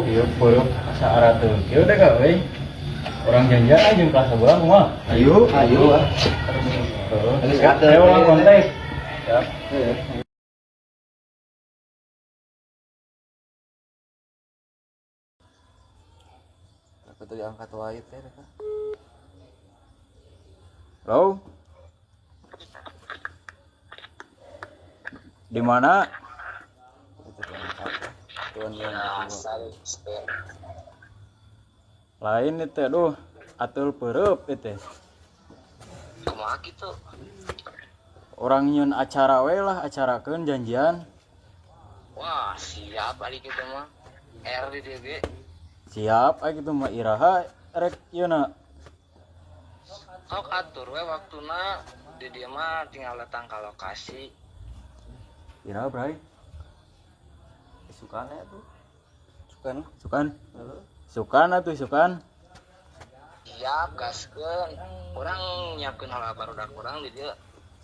Ieu peureum asa arateung kieu deh ka euy. Urang janjian aja jeung kelas sebelah kumaha? Ayo, ayo ah. Heeh. Ayo urang kontak. Siap. Aku tuh diangkat wae teh rek. Halo. Di mana? Itu diangkat. Tuan yang Lain itu aduh, atul peureub itu. Kumaha gitu? Urang nyieun acara we lah, acarakeun janjian. Wah, siap balik itu mah. R di DG. Siap, aya gitu mah iraha rek ieu na. Sok atur we waktuna di dia mah tinggal datang ke lokasi. Iraha, Bray? Sukane tuh. Sukan. Sukan. Sukan atuh sukan. Siap, gaskeun. Urang nyiapkeun heula barudak urang di dieu.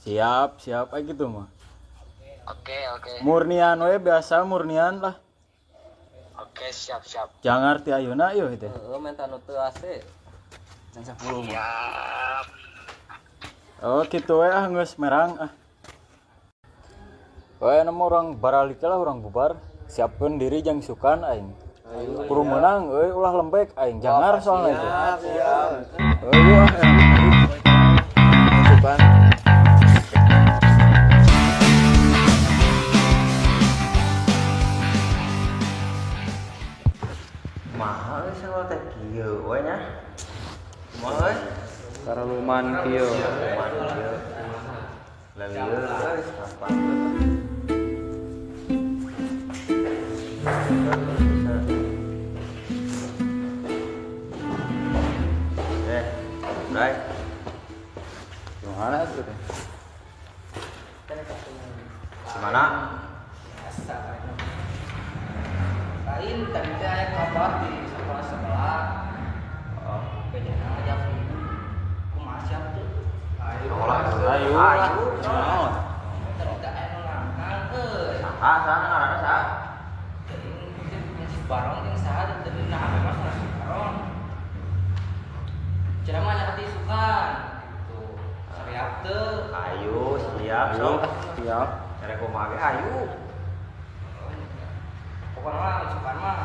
Siap, siap aya gitu mah. Oke. Murnian we biasa murnian lah. Oke, siap, siap. Jangan ti ayeuna ieu teh. Heeh, menta nu teu AC. Can 10 mah. Siap. Oh, kitu we ah geus merang ah. We nemu urang baralik lah urang bubar. Siapkeun diri jang sukan aing. Kudu meunang euy ulah lembek aing jangar soalnya itu. Siap. Euy ah. Sukan. Mahal sih teh kieu we nya. Kumaha euy? Karaluman kieu. Lumayan kieu. Lalieur euy kapan. Eh, Bray, Gimana tuh teh? gimana? Lain tadi teh aya kabar di sekolah sebelah. Oh, Kayaknya ngajak kumaha siap tuh. sekolah. Ayo. Ayo. Naon? Tadi teh aya nu nangkang euy. Saha, saha ngaranna saha? Teuing si Baron jeung saha teh teu nah bebas mah si Baron. Cenah mah nya isukan gitu. Siap teu? Ayo, siap sok. Siap. Cara kumaha ge ayo. Pokoknya mah isukan mah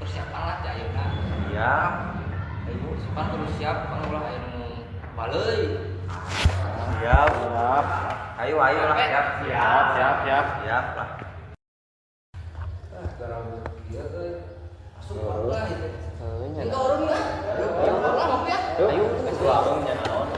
persiapan lah di ayeuna. Siap. Ayo isukan kudu siap kan ulah aya nu baleui. Siap. Siap. Ayo, ayo lah, siap. Siap, siap, siap. Siap lah. Asup lah itu. Ini ke warung ya? Warung lah ngopi ya. Ayo, ke warung nya naon.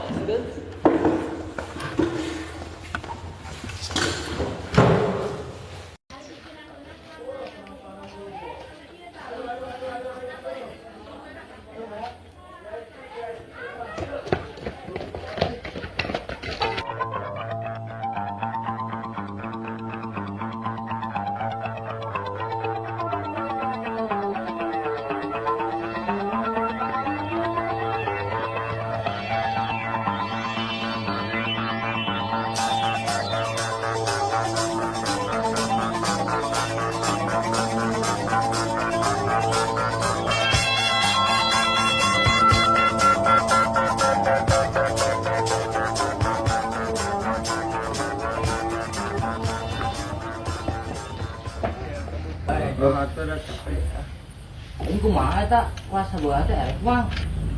Ini kumaha eta kelas sebelah teh erek mah.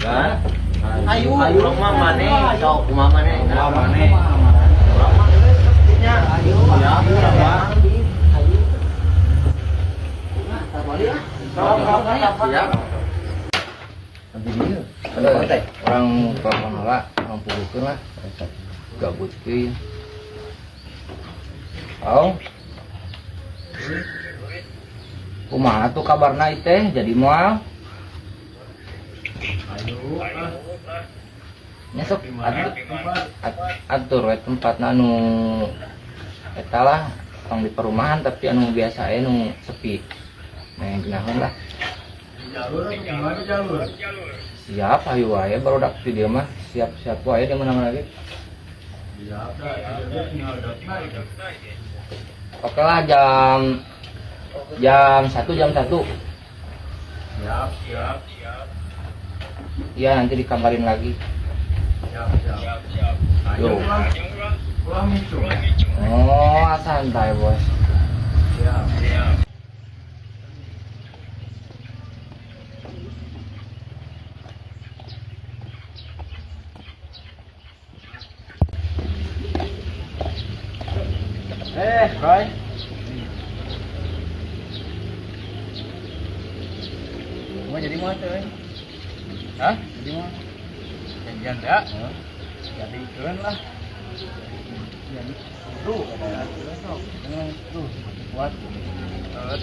Kan? Ayo. Ayo mah maneh, sok kumaha maneh. Kumaha maneh. Urang mah geus nya. Ayo. Siap, urang mah. Ayo. Nah, tak balik ah. Siap. Urang telepon heula, urang puguhkeun lah. Gabut kieu. Oh. Kumaha tuh kabarna teh jadi moal? Ayo ah. Nya sok Di mana tempat? atur we tempatna anu eta lah tong di perumahan tapi anu biasa anu sepi. Nah, geunaheun lah. Di jalur atau gimana jalur? Siap ayo wae barudak di dieu mah siap-siap wae di mana-mana ge. Siap dah, jadi tinggal datang itu. Oke lah jam jam 1 jam 1. Siap, siap. Iya nanti dikabarin lagi. Siap, siap. Ayo Yo. lah. Ulah micu. Oh, santai bos. Siap. Siap. Bray. Mau jadi mau tuh? Hah? Jadi mau? Janjian ya? Jadi keren lah. Jadi tuh, tuh, kuat.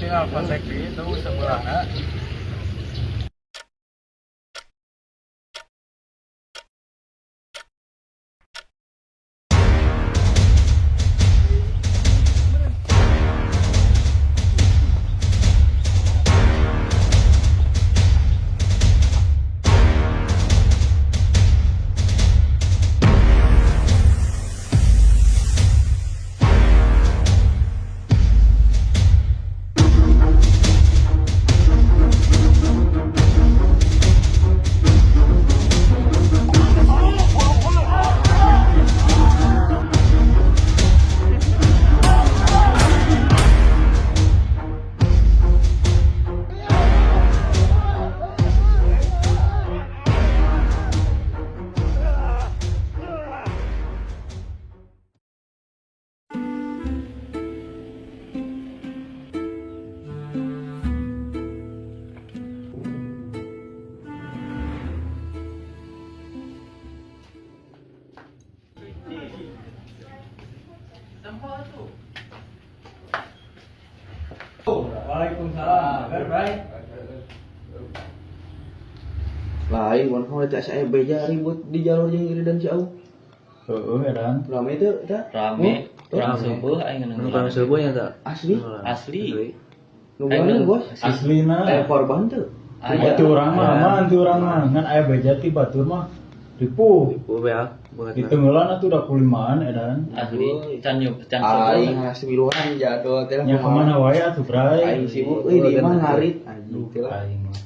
Tinggal kontak di itu sebelahnya. Waalaikumsalam. Bray. Lain mun kalau teh saya beja ribut di jalur jeung iri dan jauh. Heeh, edan. Rame teu eta? Rame, kurang subuh aing Bukan subuh ya tak? Asli. Asli. Nu mana bos? Aslina. Aya korban teu? Aya urang mah aman, ti urang mah ngan aya beja ti batur mah ripuh. Ripuh ya. Di tenggelan atuh udah kulimaan edan. Asli can nyub can Aing hasmiluhan jadwal teh Nya kemana wae atuh, Bray? Aing sibuk euy di imah ngarit anjing teh lah. Aing mah.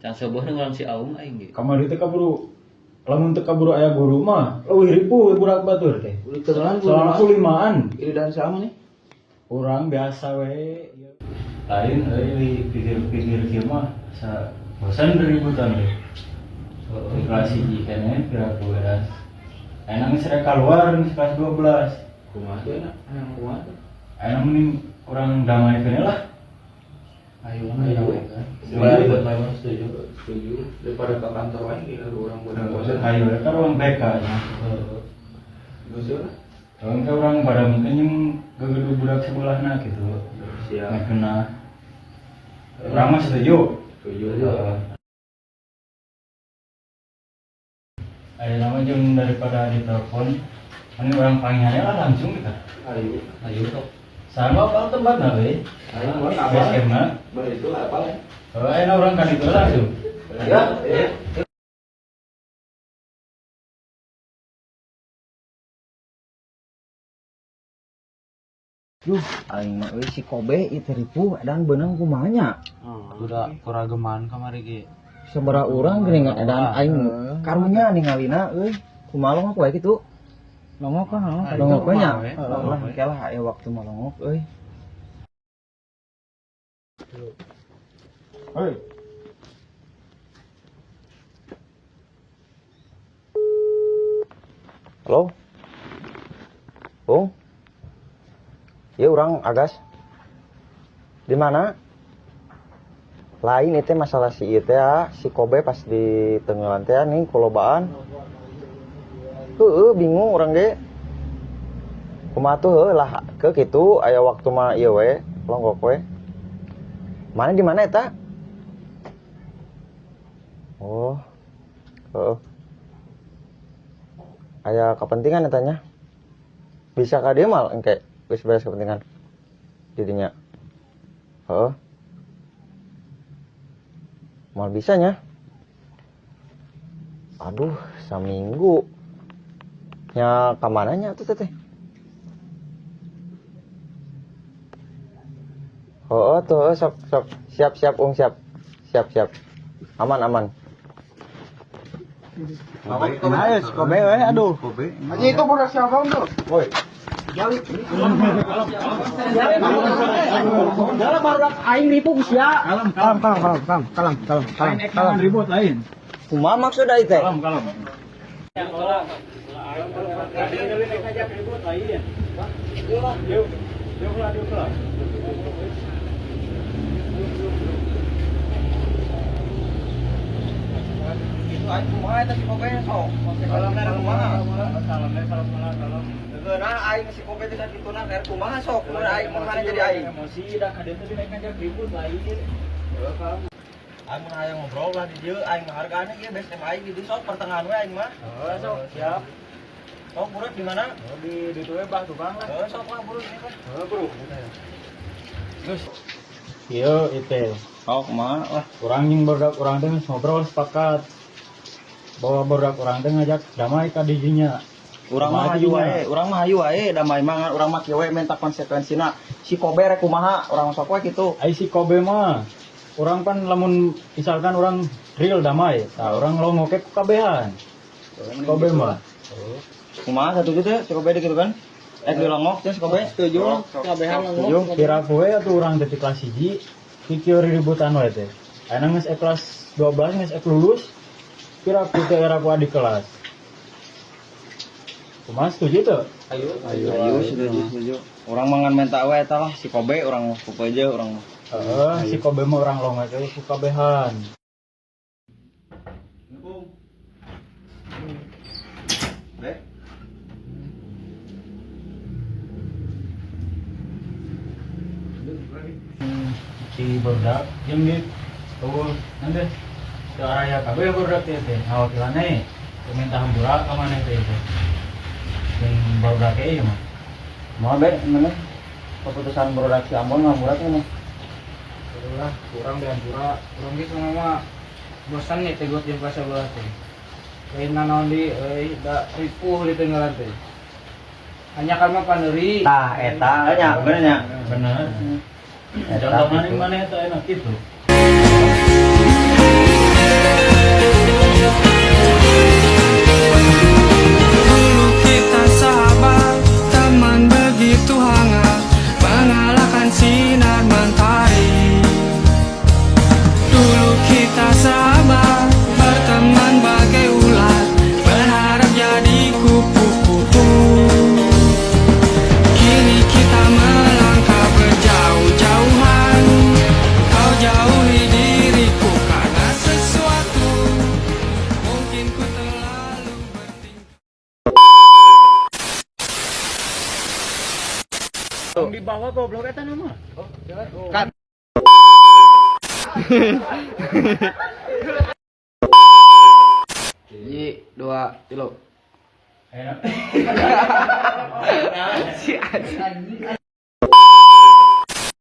Can subuh nungguan si Aum aing ge. Kamari teh kaburu lamun teu kaburu aya guru mah leuwih ripuh budak batur teh. Udah tenggelan Soalna kulimaan. Iri dan sama nih. Urang biasa we. Lain euy di pikir-pikir kieu mah asa bosan ributan teh. Di kelas 1 keneh piraku edan. Ayeuna geus rek kaluar geus kelas 12. Kumaha tuh enak? Hayang kumaha tuh? Ayeuna mending urang damaikeun lah. Ayo ayo. Ribut memang setuju. Setuju. Daripada ke kantor wae ge urang bosan bosan. Ayo ka ruang BK nya. Geus lah. Urang ke urang pada mungkin yang gegeduh budak sebelahna gitu. Siap. Nggak kena. Urang mah setuju. Setuju. Ada nama jeung daripada ditelepon, ini orang panggilannya lah langsung gitu. Ayo. Ayo tok. Sama apa tempatna we? Ayo urang apa? Base camp-na. Bah itu apa ya? Oh, ayeuna urang ka ditu langsung. Ya, ya. Duh, aing mah euy si Kobe ieu teh ripuh edan beunang kumaha nya? Udah kurageman kamari ge. Sabaraha urang geuning edan aing karunya ningalina euy. Kumaha longok wae kitu? Longok kan longok. Longok we nya. Lah engke lah aya waktu mah longok euy. Hoi. Halo? Bung? Ya urang Agas. Di mana? Lain itu masalah si ieu teh ah, si Kobe pas di tenggelan teh nih kulobaan. Heeh, bingung urang ge. Kumaha tuh heuh lah ke kitu aya waktu mah ieu we, longgok we. Mana di mana eta? Oh. Heeh. Aya kepentingan eta nya. Bisa ka dieu mal engke geus beres kepentingan. Didinya. Heeh. Mal bisa nya. Aduh, saminggu. Nya ka mana nya atuh teh? Oh, tuh, sok, sok. Siap, siap, Ung, siap. Siap, siap. Aman, aman. Ayo, si Kobe we, aduh. Anjing itu budak siapa tuh? Woi. Jalan baru aing ribu sia. Kalem, kalem, kalem, kalem, kalem, kalem, kalem, kalem. Ribut lain. Kumaha maksud ai teh? Kalem, kalem. Itu aing kumaha eta si Kobe sok. Kalem kumaha? Nah, aing si Kobe teh sakituna keur kumaha sok. Mun aing mun mana jadi aing. Emosi dah kadeun teh dinaik ngajak ribut lain. Aing mun hayang ngobrol lah di dieu aing mah hargana ieu best aing di dieu sok pertengahan we aing mah. Heeh, sok siap. Sok buruk di mana? Oh, di ditu we bah tukang lah. Heeh, sok lah buruk ini lah. Heeh, bro. Terus ieu itu Oh, kumaha lah. urang jeung barudak urang teh geus ngobrol sepakat bahwa barudak urang teh ngajak damai ka didinya. Urang mah hayu wae, urang mah hayu wae, damai mah ngan urang mah kieu we minta konsekuensina. Si Kobe rek kumaha, urang sok we kitu. Ai si Kobe mah urang pan lamun misalkan urang real damai, tah urang longoke ku kabehan. Kobe mah. Kumaha satuju teh si Kobe gitu kan? Eh dilongok teh si Kobe. Setuju, kabehan Setuju, kira kowe atuh urang teh di kelas 1 kieu ributan we teh. Ayeuna geus kelas 12 geus ek lulus, kira ku teh era ku adik kelas. Kumaha setuju teu? Ayo, ayo setuju, setuju. Urang mah ngan minta we eta lah si Kobe urang mah kupu aja urang mah. Heeh, si Kobe mah urang longoke ku kabehan. Be. Si barudak jeung di eueuh nanti ke araya kabeh barudak teh teh ngawakilane minta hampura ka maneh teh teh. Jeung barudak ieu mah. Kumaha be mana? Keputusan barudak si Ambon ngampura teh mah. Ulah, kurang di hampura, kurang ge sama mah bosan nih tegot jeung kelas 11 teh. Lain nanaon di euy da ripuh di tenggelan teh. Hanya kan mah paneuri. Tah eta nya bener nya. Bener. Eta Contohna gitu. maneh eta enak kitu. Dulu kita sahabat, teman begitu hangat, mengalahkan sinar mentari. Dulu kita sahabat, berteman bagai ulat, berharap jadi kupu-kupu. Kini kita melangkah berjauh-jauhan, kau jauhi diriku karena sesuatu. Mungkin ku terlalu bertingkah. Di bawah goblok eta nama. Hiji, dua, tilu. Enak. Si anjing.